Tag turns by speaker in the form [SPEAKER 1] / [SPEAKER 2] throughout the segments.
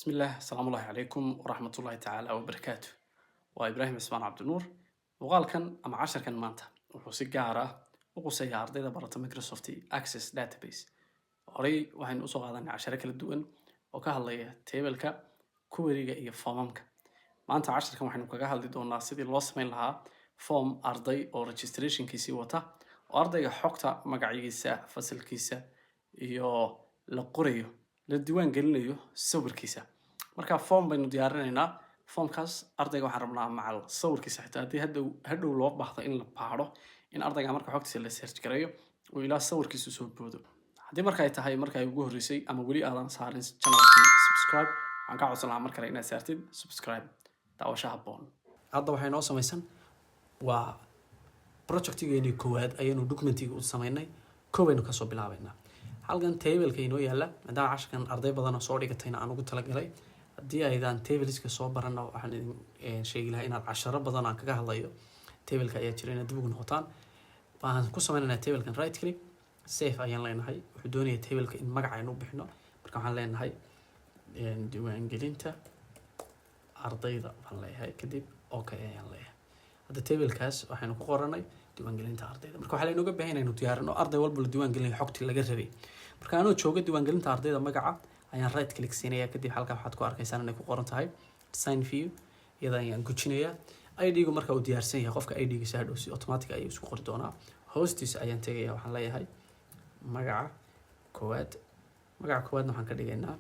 [SPEAKER 1] Bismillaah, asalaamu ullahi calaykum waraxmatullaahi tacaala wabarakaatu. Waa Ibraahim Cismaan Cabdinuur. Muuqaalkan ama casharkan maanta wuxuu si gaar ah u quseeyaa ardayda barata Microsoft Access Database. Horey waxaynu usoo qaadanay casharo kala duwan oo ka hadlaya tableka, queryga iyo foomamka. Maanta casharkan waxaynu kaga hadli doonaa sidii loo samayn lahaa form arday oo registrationkiisii wata, oo ardayga xogta magaciisa, fasalkiisa iyo la qorayo, la diiwaan gelinayo sawirkiisa. Marka form baynu diyaarinaynaa. Formkaas ardayga waxaan rabnaa macal sawirkiisa, xitaa haddii hadhow hadhow loo baahdo in la baadho, in ardayga marka xogtiisa la search gareeyo uu ilaa sawirkiisu soo boodo. Haddii marka ay tahay marka ay ugu horreysay ama weli aadan saarin channelkan subscribe, waxaan kaa codsan lahaa mar kale inaad saartid subscribe. Daawasho habboon. Hadda waxay noo samaysan waa projectigeenii koowaad ayaynu documentiga u samaynay. Koobaynu kasoo bilaabaynaa halkan tableka inoo yaala. Maadaama casharkan arday badan oo soo dhigatayna aan ugu talagalay, haddii aydan tableska soo barana, waxaan idin sheegi lahaa inaad casharo badan aan kaga hadlayo tableka ayaa jira inaad dib ugu noqotaan. Waxaan ku sameynaynaa tablekan right click, save ayaan leenahay. Wuxuu doonayaa tableka in magac aynu u bixino. Marka waxaan leenahay diiwaangelinta ardayda baan leeyahay. Kadib okay ayaan leeyahay. Hadda tablekaas waxaynu ku qoranay diiwaangelinta ardayda. Marka waxaa laynooga baahan inaynu diyaarino arday walba la diiwaangelinayo xogtii laga rabay. Marka anoo jooga diiwaangelinta ardayda, magaca ayaan right click siinaya. Kadib halkaa waxaad ku arkaysaan inay ku qoran tahay design view. Iyada ayaan gujinayaa. ID-gu marka uu diyaarsan yahay, qofka ID-giisa hadhow si automatic ayuu isku qori doonaa. Hoostiisa ayaan tegaya. Waxaan leeyahay magaca koowaad. Magaca koowaadna waxaan ka dhigaynaa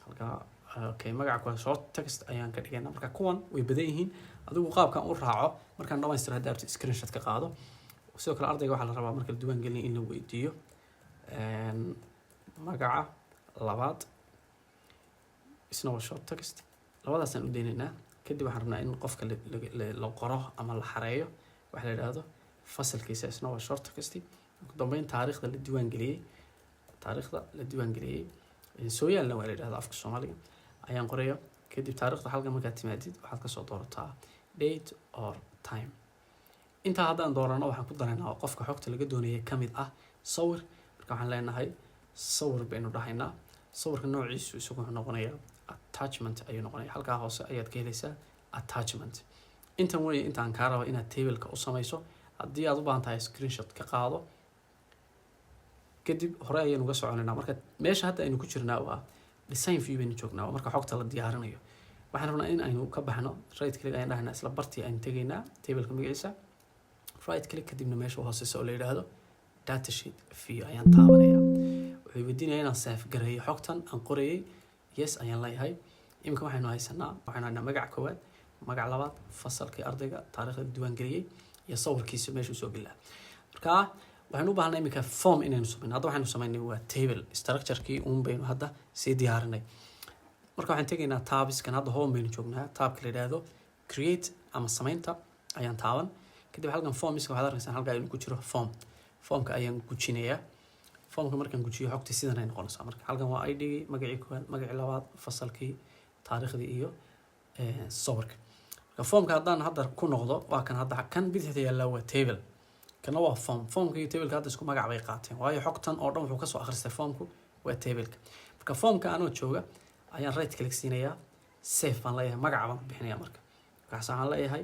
[SPEAKER 1] halkaa. Okay, magaca koowaad short text ayaan ka dhigaynaa. Marka kuwan way badan yihiin, adigu qaabkan u raaco. Markaan dhamaystiro, hadda aragtid, screenshot ka qaado. Sidoo kale ardayga waxaa la rabaa marka la diiwaan gelinayo in la weydiiyo magaca labaad. Isna waa short text. Labadaasaan u deynaynaa. Kadib waxaan rabnaa in qofka la qoro ama la xareeyo waxa la yidhaahdo fasalkiisa. Isna waa short text. Ugu dambeyn taariikhda la diiwaan geliyey, taariikhda la diiwaan geliyey, sooyaalna waa la yidhahda afka Soomaaliga, ayaan qoraya. Kadib taariikhda halkan markaad timaadid, waxaad kasoo doorataa date or time. Intaa haddaan doorano, waxaan ku daraynaa qofka xogta laga doonaya kamid ah sawir. Marka waxaan leenahay sawir baynu dhahaynaa. Sawirka noociisu isagu wuxuu noqonayaa attachment ayuu noqonaya. Halkaa hoose ayaad ka helaysaa attachment. Intan wey intaan kaa rabo inaad tableka u samayso. Haddii aad u baahan tahay, screenshot ka qaado. Kadib hore ayaynu uga soconaynaa. Marka meesha hadda aynu ku jirnaa waa design view baynu joognaa, waa marka xogta la diyaarinayo. Waxaan rabnaa in aynu ka baxno. Right click ayaan dhahaynaa, isla bartii aynu tegaynaa, tableka magaciisa right click, kadibna meesha hooseysa oo la yidhaahdo datasheet view ayaan taabanaya. Wuxuu weydiinaya inaan save gareeyo xogtan aan qorayay. Yes ayaan leeyahay. Iminka waxaynu haysanaa, waxaynu haynaa magaca koowaad, magac labaad, fasalkii ardayga, taariikhda diiwaan geliyey iyo sawirkiisa meeshuu soo gelaa. Marka waxaynu u baahnay iminka form inaynu samayno. Hadda waxaynu samaynay waa table structure-kii uun baynu hadda sii diyaarinay. Marka waxaan tegaynaa tabskan. Hadda home baynu joognaa. Tabka la yidhaahdo create ama samaynta ayaan taaban. Kadib halkan formska waxaad arkaysaan halkaa inuu ku jiro form. Formka ayaan gujinayaa. Formka markaan gujiyo, xogtii sidan ay noqonaysaa. Marka halkan waa ID-gii, magacii koowaad, magacii labaad, fasalkii, taariikhdii iyo sawirka. Marka formka haddaan hadda ku noqdo, waa kan. Hadda kan bidixda yaallaa waa table, kana waa form. Formka iyo tableka hadda isku magac bay qaateen, waayo xogtan oo dhan wuxuu kasoo akhristay formku waa tableka. Marka formka anoo jooga ayaan right click siinayaa, save baan leeyahay, magaca baan ku bixinaya. Marka markaas waxaan leeyahay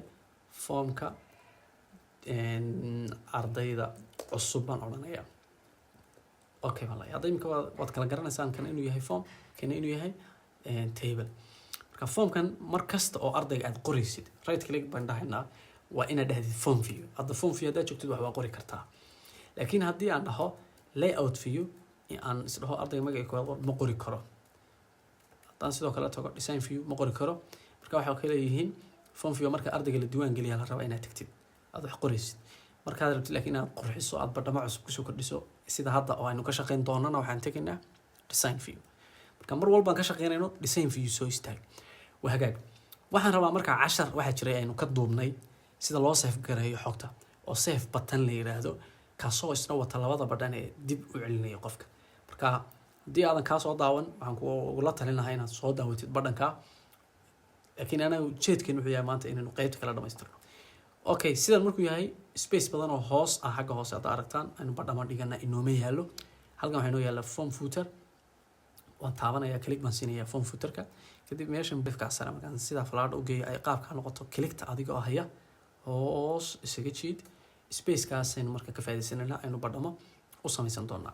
[SPEAKER 1] formka ardayda cusub baan odhanaya. Okay baan leeyahay. Hadda imika waad kala garanaysaan kana inuu yahay form, kana inuu yahay table. Marka formkan mar kasta oo ardayga aad qoraysid, right click baan dhahaynaa, waa inaad dhahdid form view. Hadda form view haddaad joogtid, wax waa qori kartaa, laakiin haddii aan dhaho layout view, aan isdhaho ardayga magaciisa koowaad qor, ma qori karo. Haddaan sidoo kale tago design view, ma qori karo. Marka waxay kale yihiin form view marka ardayga la diiwaan geliya la rabaa inaad tagtid, aad wax qoraysid. Markaad rabtid laakiin inaad qurxiso, aad badhamo cusub kusoo kordhiso, sida hadda oo aynu ka shaqeyn doonana, waxaan tegaynaa design view. Marka mar walbaan ka shaqeynayno, design view soo istaag. Waa hagaag. Waxaan rabaa markaa cashar waxaa jiray aynu ka duubnay sida loo save gareeyo xogta oo save button la yiraahdo, kaasoo isna wata labada badhan ee dib u celinaya qofka. Marka haddii aadan kaa soo daawan, waxaan kugula talin lahaa inaad soo daawatid badhanka, laakiin anaga ujeedkeen wuxuu yahay maanta inaynu qeybta kala dhamaystirno. Okay, sidan markuu yahay, space badan oo hoos ah xagga hoose hadda aragtaan aynu badhama dhigana inooma yaallo. Halkan waxaa inoo yaalla form footer. Waan taabanaya, click baan siinaya form footerka. Kadib meeshan bifkaa sare markaan sidaa falaadha u geeyo ay qaabkaa noqoto, clickta adiga oo haya hoos isaga jiid. Spacekaasaynu marka ka faaidaysanayna, aynu badhamo u samaysan doonaa.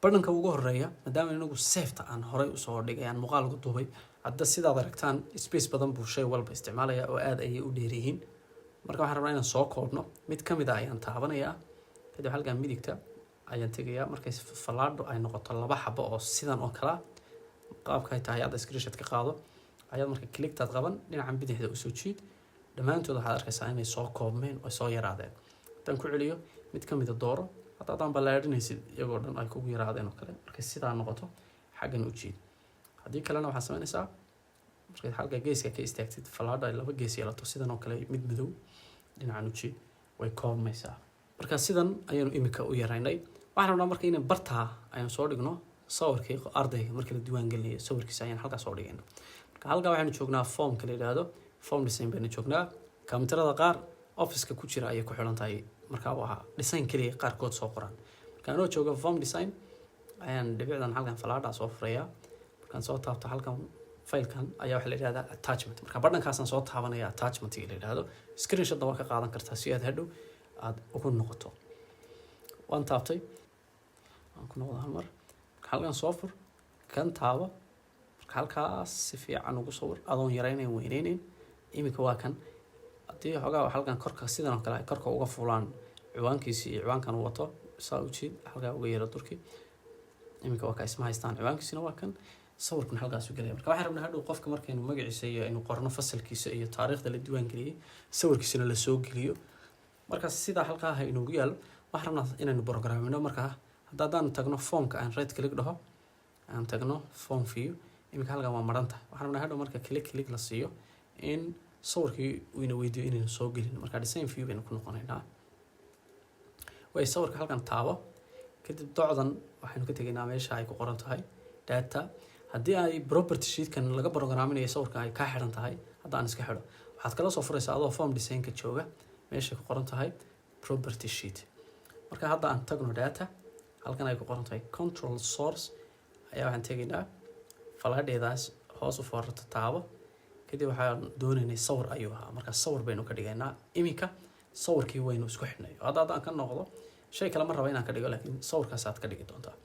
[SPEAKER 1] Badhanka ugu horeeya, maadaama inagu saveta aan horay usoo dhigay, aan muuqaal ugu duubay, hadda sidaad aragtaan space badan buu shay walba isticmaalaya oo aada ayay u dheeryihiin. Marka waxaan rabnaa inaan soo koobno. Mid ka mid a ayaan taabanayaa, kadib halkan midigta ayaan tegayaa. Markay fallaadho ay noqoto laba xabo oo sidan oo kala qaabka ay tahay, hadda screenshot ka qaado, ayaad marka clicktaad qaban, dhinacan bidixda usoo jiid. Dhammaantood waxaad arkaysaa inay soo koobmeen oo soo yaraadeen. Haddaan ku celiyo, mid ka mida dooro. Hadda haddaan ballaadhinaysid, iyagoo dhan ay kugu yaraadeen oo kale, markay sidaa noqoto xaggan u jiid. Haddii kalena waxaad samaynaysaa, markaad halka geeska ka istaagtid, fallaadho ay laba gees yeelato sidan oo kale, mid madow dhinacan u jiid, way koobmaysaa. Marka sidan ayaanu imika u yaraynay. Waxaan rabnaa marka inaan bartaa aynu soo dhigno sawirkii ardayga marka la diiwaan gelinayo, sawirkiisa ayaan halkaa soo dhigayna. Marka halkaa waxaynu joognaa formka la yidhaahdo form design baynu joognaa. Kombiyuutarada qaar Officeka ku jira ayay ku xidhan tahay, marka waa design keliya qaarkood soo qoraan. Marka anoo jooga form design ayaan dhibicdan halkan falaadhaa soo furayaa. Markaan soo taabto halkan, filekan ayaa waxaa la yidhahdaa attachment. Marka badhankaasaan soo taabanaya, attachmentiga la yidhahdo. Screenshotna waa ka qaadan kartaa si aad hadhow aada ugu noqoto. Waan taabtay, waan ku noqda hal mar. Marka halkan soo fur, kan taabo. Marka halkaas si fiican ugu sawir adoon yaraynayn, weyneyneyn. Iminka waa kan. Haddii xoogaa halkan korka sidan oo kale ay korka uga fulaan ciwaankiisi iyo ciwaankan uu wato, saa u jiid, halkaa uga yara durki. Iminka waa ka isma haystaan, ciwaankiisina waa kan, sawirkuna halkaasuu gelaya. Marka waxaan rabnaa hadhow qofka markaynu magaciisa iyo aynu qorno fasalkiisa iyo taariikhda la diiwaan geliyey, sawirkiisana la soo geliyo. Marka sidaa halkaa ha inoogu yaalo. Waxaan rabnaa inaynu programino. Markaa haddaan tagno formka, aan right click dhaho, aan tagno form view, iminka halkan waa maran tahay. Waxaan rabnaa hadhow marka click click la siiyo in sawirkii uu ina weydiiyo inaynu soo gelin. Marka design view baynu ku noqonaynaa. Way sawirka halkan taabo. Kadib docdan waxaynu ka tegaynaa meesha ay ku qoran tahay data. Haddii ay property sheetkan laga programinayo sawirka ay kaa xidhan tahay, hadda aan iska xidho, waxaad kala soo furaysaa adoo form designka jooga meesha ku qoran tahay property sheet. Marka hadda aan tagno data, halkan ay ku qoran tahay control source ayaa waxaan tegaynaa. Falaadheedaas hoos u foorarto taabo. Kadib waxaan doonaynay sawir ayuu ahaa, marka sawir baynu ka dhigaynaa. Iminka sawirkii waynu isku xidhnay. Hadda haddaan ka noqdo, shay kale ma raba inaan ka dhigo, laakiin sawirkaas aad ka dhigi doontaa.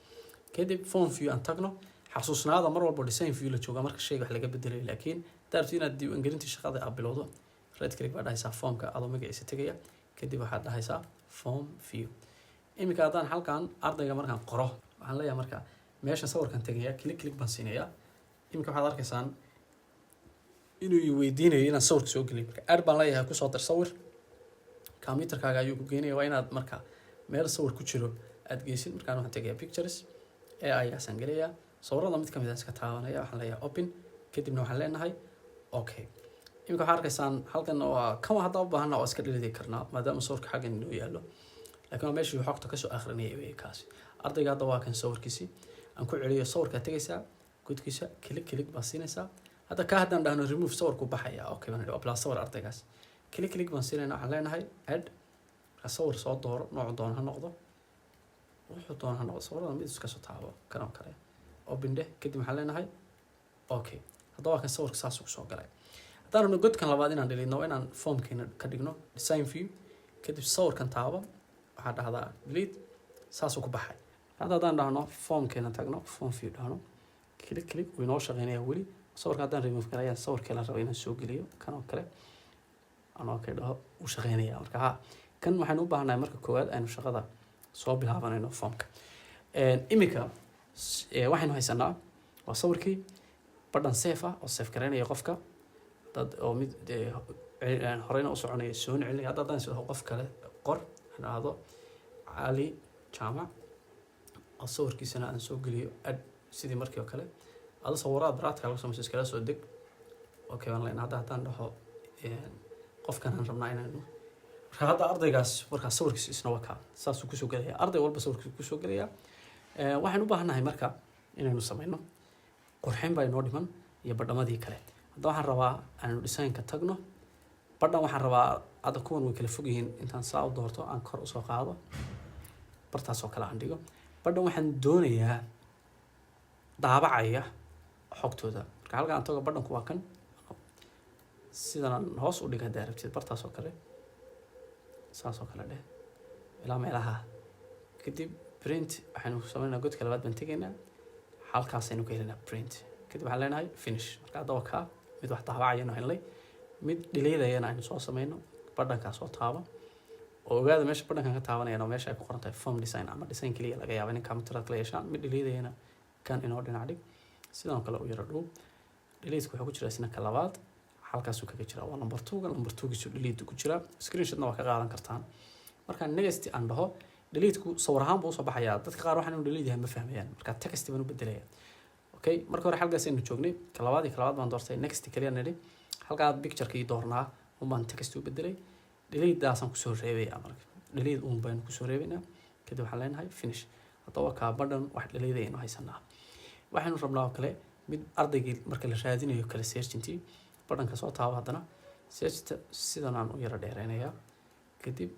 [SPEAKER 1] Kadib form view aan tagno. Xasuusnaada, mar walba design view la jooga marka shayga wax laga bedelayo, laakiin haddaad rabtid inaad diiwaangelintii shaqada aad bilowdo, right click baa dhahaysaa formka adoo magaciisa tegaya, kadib waxaad dhahaysaa form view. Iminka haddaan halkan ardayga markaan qoro, waxaan leeyahay marka meeshan sawirkan tegaya, click click baan siinayaa. Iminka waxaad arkaysaan inuu i weydiinayo inaan sawirka soo geliyo. Marka add baan leeyahay, kusoo dar sawir. Computerkaaga ayuu ku geenaya. Waa inaad marka meel sawir ku jiro aad geysid. Markaan waxaan tegayaa pictures ee ayaasaan gelayaa, sawirada mid kamid ah iska taabanaya, waxaan leeyahay open, kadibna waxaan leenahay okay. Iminka waxaa arkaysaan halkan waa kan. Hadda u baahana waa iska dhalidi karnaa maadaama sawirka xaggan inoo yaallo, laakiin waa meeshii xogta kasoo akhrinayay wey kaasi. Ardayga hadda waa kan sawirkiisii. Aan ku celiyo, sawirkaa tegaysaa, godkiisa click click baa siinaysaa. Hadda kaa haddaan dhahno remove, sawirku baxaya. Okay baan idhi, waa bilaa sawir ardaygaas. Click click baan siinayna, waxaan leenahay add. Marka sawir soo dooro, noocu doono ha noqdo, wuxuu doono ha noqdo, sawirada mid iska soo taabo, kan oo kale, open dheh. Kadib waxaan leenahay okay. Hadda waa kan sawirka saas ugu soo galay. Haddaan rabno godkan labaad inaan dhalino, waa inaan formkeena ka dhigno design view, kadib sawirkan taabo, waxaa dhahdaa delete, saasuu ku baxay. Hadda haddaan dhahno formkeena tagno, form view dhahno, click click, wuu inoo shaqeynaya weli. Sawirka haddaan remove garayaan, sawirkii la rabo inaan soo geliyo, kan oo kale aan okay dhaho, uu shaqeynaya. Marka ha kan waxaynu u baahanahay marka koowaad aynu shaqada soo bilaabanayno formka. Iminka waxaynu haysanaa waa sawirkii, badhan save ah oo save garaynaya qofka dad oo mid horeyna u soconaya, soona celinaya. Hadda haddaan isdhaho qof kale qor, aan dhahdo Cali Jaamac oo sawirkiisana aan soo geliyo add, sidii markii oo kale ado sawirada baraadka lagu samayso iskala soo deg, okay baan leenahay. Hadda haddaan dhaho qofkan aan rabnaa inaynu marka hadda ardaygaas, markaa sawirkiisa isna waa kaa, saasuu kusoo gelaya. Arday walba sawirkiisa kusoo gelaya. Waxaynu u baahannahay marka inaynu samayno qurxin baa inoo dhiman iyo badhamadii kale. Hadda waxaan rabaa aanu designka tagno. Badhan waxaan rabaa hadda, kuwan way kala fog yihiin, intaan saa u doorto aan kor usoo qaado, bartaas oo kale aan dhigo. Badhan waxaan doonayaa daabacaya xogtooda. Marka Halka aan tago, badhanku waa kan. Sidan aan hoos u dhig haddaa rabtid, bartaas oo kale, saas oo kale dheh ilaa meelaha. Kadib print waxaynu sameynaa, godka labaad baan tegaynaa, halkaasaynu ka helaynaa print. Kadib waxaan leenahay finish. Marka hadda waa kaa mid wax daabacayanu helnay. Mid dhileydayana aynu soo sameyno. Badhankaa soo taaba oo ogaada meesha badhankan ka taabanayana oo meesha ay ku qoran tahay form design ama design keliya. Laga yaaba in computer kala yeeshaan. Mid dhileydayana kan inoo dhinac dhig, sidoo kale u yara dhow. Delete wuxuu ku jiraa isna ka labaad, halkaasuu kaga jiraa. Waa number two-ga, number two-giisu delete ku jiraa. Screenshotna waa ka qaadan kartaan. Marka next aan dhaho, delete-ku sawir ahaan buu usoo baxayaa. Dadka qaar waxaan inuu delete yahay ma fahmayaan, marka text baan u bedelaya. Okay, marka hore halkaas aynu joognay. Ka labaad iyo ka labaad baan doortay, next kaliya nidhi. Halkaa picture-kii doornaa un baan text u bedelay. Delete-daasaan kusoo reebaya. Marka delete un baynu kusoo reebaynaa. Kadib waxaan leenahay finish. Haddaba kaa badhan wax delete aynu haysanaa. Waxaynu rabnaa oo kale mid ardaygii marka la raadinayo kale, searchintii. Badhanka soo taabo haddana, searchta sidan aan u yara dheereynayaa. Kadib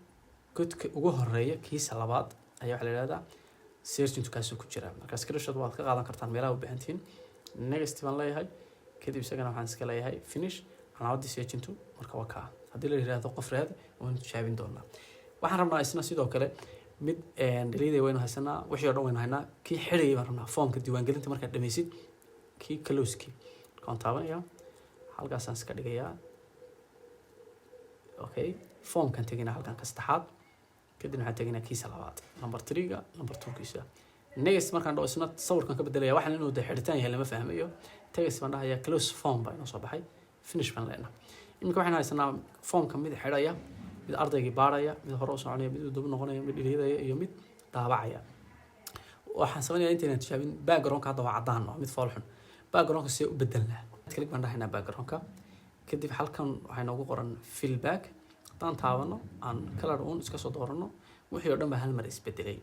[SPEAKER 1] godka ugu horeeya kiisa labaad ayaa waxaa la yihahdaa searchintu, kaasuu ku jiraa. Marka screenshot waad ka qaadan kartaan meelaha u baahantihiin. Next baan leeyahay. Kadib isagana waxaan iska leeyahay finish. Calaamadii searchintu marka waa kaa. Haddii la yihahdo qof raadi, waynu tijaabin doonaa. Waxaan rabnaa isna sidoo kale mid delete waynu haysanaa, wixii o dhan waynu haynaa. Kii xidhayay baan rabnaa, foomka diiwaangelinta markaad dhameysid, kii close-kii. Marka waan taabanayaa, halkaasaan iska dhigayaa. Okay, foomkan teginaa, halkan ka saddexaad. Kadib waxaan teginaa kiisa labaad, number three-ga, number two-kiisa. Next markaan dhaho, isna sawirkan ka bedelaya. Waxaan inuu de xidhitaan yahay lama fahmayo. Text baan dhahayaa, close form baa inoo soo baxay. Finish baan leenahay. Iminka waxaan haysanaa foomka mid xidhaya, mid ardaygii baaraya, mid hore u soconaya, mid dib noqonaya, mid dhiliidaya iyo mid daabacaya. Waxaan sameynaya intaynan tijaabin, backgroundka hadda waa caddaan, waa mid fool xun. Backgroundka see u bedelnaa? Click baan dhahaynaa backgroundka. Kadib halkan waxaa inoogu qoran fill back. Haddaan taabano, aan color uun iska soo doorano, wixii oo dhan baa hal mar isbedelay.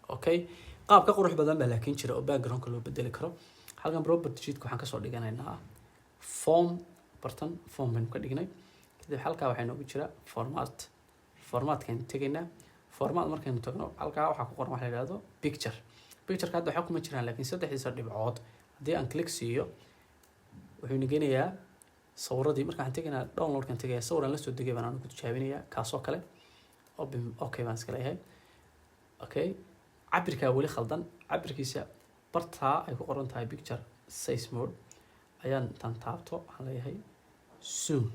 [SPEAKER 1] Okay, qaab ka qurux badan baa laakiin jira oo backgroundka loo bedeli karo. Halkan property sheetka waxaan kasoo dhiganaynaa form bartan, form baynu ka dhignay. Kadib halkaa waxaa inoogu jira format. Formatkaynu tegaynaa. Format markaynu tagno, halkaa waxaa ku qoran waxa la yihahdo picture. Pictureka hadda waxba kuma jiraan, laakiin saddexdiisa dhibcood haddii aan click siiyo, wuxuu nageynayaa sawiradii. Marka waxaan tegaynaa downloadkan tegaya, sawir aan la soo degay baan anigu ku tijaabinayaa, kaasoo kale. Open, okay baan iska leeyahay. Okay, cabirkaa weli khaldan. Cabirkiisa bartaa ay ku qoran tahay picture size mode ayaan intaan taabto waxaan leeyahay zoom.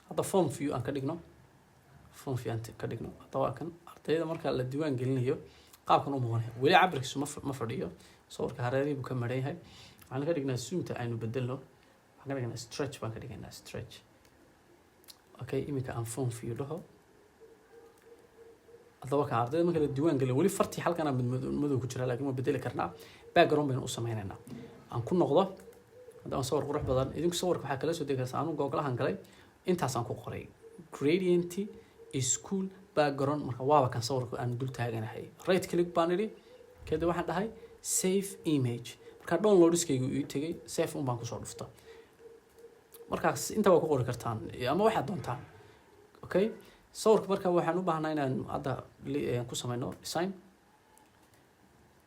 [SPEAKER 1] Hadda form view aan ka dhigno, form view aan ka dhigno. Hadda waa kan ardayda marka la diiwaan gelinayo qaabkan u muuqanaya. Weli cabirkiisu ma fadhiyo, sawirka hareerihii buu ka maran yahay. Waxaan ka dhignaa zoomta aynu bedelno, waxaan ka dhignaa stretch baan ka dhigaynaa, stretch. Okay, iminka aan form view dhaho. Haddaba kan ardayda marka la diiwaan geliyo, weli fartii halkana madow ku jira, laakiin waa bedeli karnaa. Background baynu u sameynaynaa. Aan ku noqdo haddaba sawir qurux badan. Idinku sawirka waxaa kala soo degi kartaa, anu googlahan galay, intaasaan ku qoray gradient school background. Marka waaba kan sawirka aan dul taaganahay. Right click baan idhi, kadib waxaan dhahay save image. Marka downloadskaygu ii tegay, save un baan kusoo dhufta. Markaas inta waa ku qori kartaan ama waxaad doontaan. Okay, sawirka marka waxaan u baahnaa inaan hadda ku sameyno design.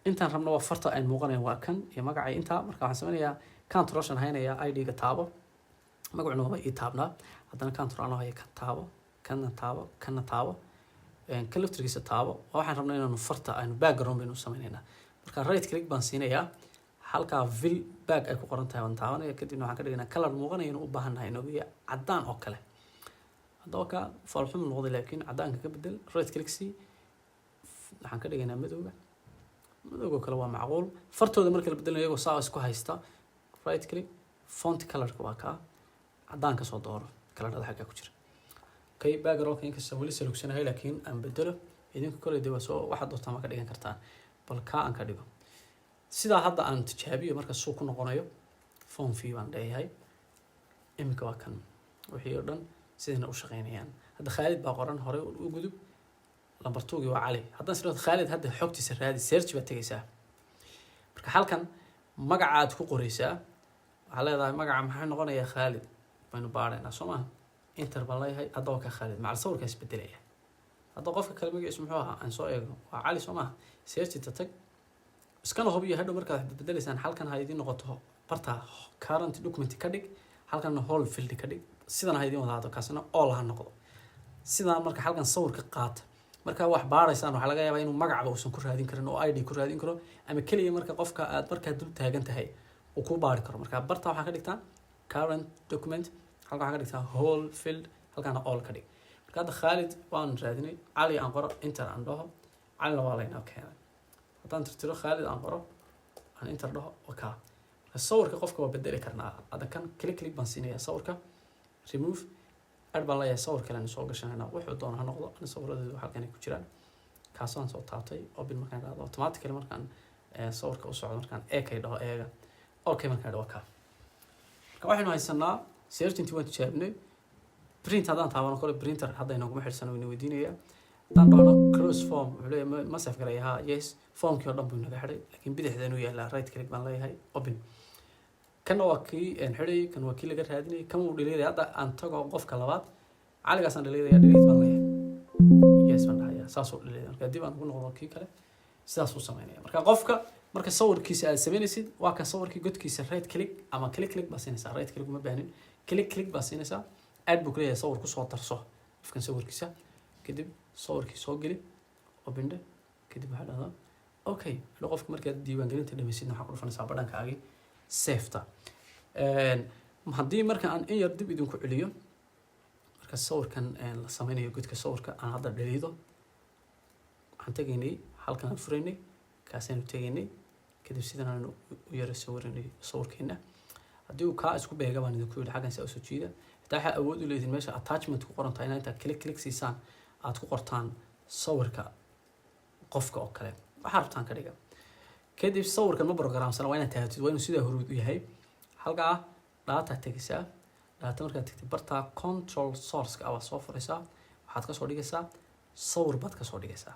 [SPEAKER 1] Intaan rabno waa farta aan muuqanayn, waa kan iyo magacay intaa. Marka waxaan sameynayaa control haynayaa, id-ga taabo, magacuna waaba ii taabnaa. Haddana control anoo haya, kan taabo, kana taabo, kana taabo, kan laftirkiisa taabo. Waa waxaan rabnaa inaanu farta aynu background baynu u sameynaynaa. Marka right click baan siinayaa, halkaa fill back ay ku qoran tahay waan taabanaya. Kadibna waxaan ka dhiganaa color muuqanaya inuu u baahan nahay inoogu yahay caddaan oo kale. Haddaba ka foolxum noqday, laakiin caddaanka ka bedel. Right click c, waxaan ka dhigaynaa madowga. Madowga kale waa macquul. Fartooda marka la bedelayo, iyagoo saa isku haysta, right click, font colorka waa kaa, caddaan kasoo dooro colorada xaggaa ku jira. Okay, backgroundka inkasta weli salugsanahay, laakiin aan bedelo. Idinku koley dee waa soo waxaad doontaan ma ka dhigan kartaan. Bal kaa aan ka dhigo sidaa. Hadda aan tijaabiyo marka suu ku noqonayo. Form view baan leeyahay. Iminka waa kan, wixii oo dhan sidayna u shaqeynayaan. Hadda Khaalid baa qoran, horey u gudub. Number two-gii waa Cali. Haddaan isla Khaalid hadda xogtiisa raadi, search baad tegaysaa. Marka halkan magacaad ku qoreysaa, waxaa leedahay magaca maxaa noqonayaa? Khaalid baynu baaraynaa, soo maha? Enter baan leeyahay. Hadda waa ka Khaalid, macal sawirkaa isbedelaya. Hadda qofka kale magaciisu muxuu ahaa? Aan soo eegno. Waa Cali, soo maha? Searchita tag, iskana hubiyo hadhow markaad wax bedeleysaan halkan ha idiin noqoto. Bartaa current document ka dhig, halkanna whole field ka dhig. Sidan ha idin wadaado, kaasna all ha noqdo sidaan. Marka halkan sawirka qaata. Marka wax baaraysaan, waxaa laga yaabaa inuu magacba uusan ku raadin karin oo ID ku raadin karo, ama keliya marka qofka aad markaa dul taagan tahay uu ku baari karo. Marka barta waxaa ka dhigtaa current document, halkan waxaa ka dhigtaa whole field, halkaana all ka dhig. Marka hadda Khaalid waan raadinay. Cali aan qoro, enter aan dhaho, Calina waa laynoo keenay. Haddaan tirtiro, Khaalid aan qoro, aan enter dhaho, waa kaa. Marka sawirka qofka waa bedeli karnaa. Hadda kan click click baan siinayaa, sawirka remove, add baan leeyahay. Sawir kale aan soo gashanayna, wuxuu doona ha noqdo. Ani sawiradeedu halkan ay ku jiraan, kaasoo soo taabtay. Open markaan dhahdo, automatically markaan sawirka u socdo, markaan eekay dhaho, eega, okay markaan dhaho, kaa. Marka waxaynu haysanaa searching waan tijaabinay. Print haddaan taabano kole, printer hadda inooguma xidhsano, wayna weydiinaya. Haddaan dhahno close form, wuxuu leeyahay ma save garaya? Ha, yes. Formkii oo dhan buu inaga xidhay, laakiin bidixda inuu yaalaa. Right click baan leeyahay, open. Kanna waa kii aan xidhayay, kan waa kii laga raadinayay, kan wuu dhaliilaya. Hadda aan tago qofka labaad, Caligaasaan dhaliilaya. Delete baan leeyahay, yes baan dhahaya, saasuu dhaliilaya. Marka dib aan ugu noqdo kii kale, sidaasuu sameynaya. Marka qofka marka sawirkiisa aad sameynaysid, waa kan sawirkii godkiisa right click ama click click baa siinaysaa. Right click uma baahnin, click click baa siinaysaa. Add buu kuleeyahay, sawir kusoo darso qofkan sawirkiisa. Kadib sawirkii soo geli, open dhe. Kadib waxaa dhahdaa okay. Hadhow qofka markaad diiwaangelinta dhamaysidna, waxaa ku dhufanaysaa badhankaagii save-ta. Haddii marka aan in yar dib idinku celiyo, marka sawirkan la sameynayo, godka sawirka aan hadda dhaliido, waxaan tegaynay halkan, aan furaynay, kaasaynu tegaynay. Kadib sidan aanu u yara sawiranay sawirkeena. Haddii uu kaa isku beega baan idinku yidhi, xaggan saa usoo jiida. Xitaa waxaa awood u leedihin meesha attachment ku qoran tahay inaa intaad click click siisaan aad ku qortaan sawirka qofka oo kale, waxaa rabtaan ka dhiga. Kadib sawirkan ma programsana, waa inaad taagatid, waa inuu sidaa huruud u yahay. Halkaa data tegaysaa. Data markaad tagtid, bartaa control source-ka ah waad soo furaysaa. Waxaad kasoo dhigaysaa sawir baad kasoo dhigaysaa,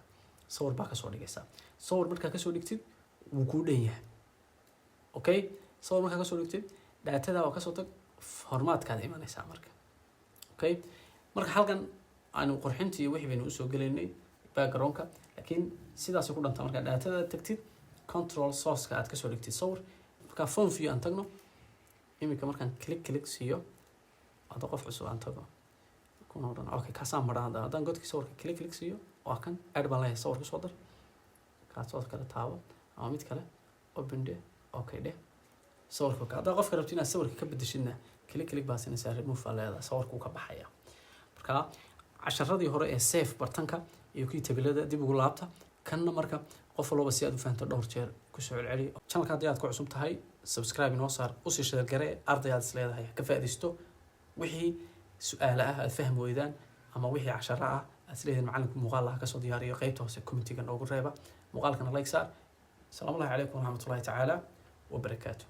[SPEAKER 1] sawir baa kasoo dhigaysaa. Sawir markaa kasoo dhigtid, wuu kuu dhan yahay. Okay, sawir markaa kasoo dhigtid, datada waa kasoo tag, formaatkaad imanaysaa marka. Okay, marka halkan aanu qurxintii iyo wixii baynu usoo gelaynay backgroundka, laakiin sidaasay ku dhantaa. Markaa datada tagtid, control sourceka aad kasoo dhigtid sawir. Markaa form view aan tagno iminka. Markaan click click siiyo hadda, qof cusub aan tago kuna dhan, okay, kaasaan maran. Hadda haddaan godkii sawirka click click siiyo, waa kan. Add baan leeyahay, sawir kusoo dar. Kaas oo kale taabo ama mid kale, open dhe, okay dheh, sawirka. Haddaa qofka rabti inaad sawirka ka bedeshidna, click click baa siinaysaa, remove baa leedahay, sawirka uu ka baxaya. Marka casharadii hore ee save buttonka iyo kii table-ada dib ugu laabta. Kanna marka qof walbaba si aad u fahanto dhowr jeer kusoo celceli. Channelka haddii aad ku cusub tahay, subscribe inoo saar, usii share garee arday aad is leedahay ka faa'iidaysto. Wixii su-aale ah aad fahmi weydaan ama wixii casharo ah aad is leedahay macalinku muuqaal ah kasoo diyaariyo, qeybta hoose commentiga noogu reeba. Muuqaalkana like saar. Asalaamu calaykum waraxmatullahi tacaala wabarakaatu.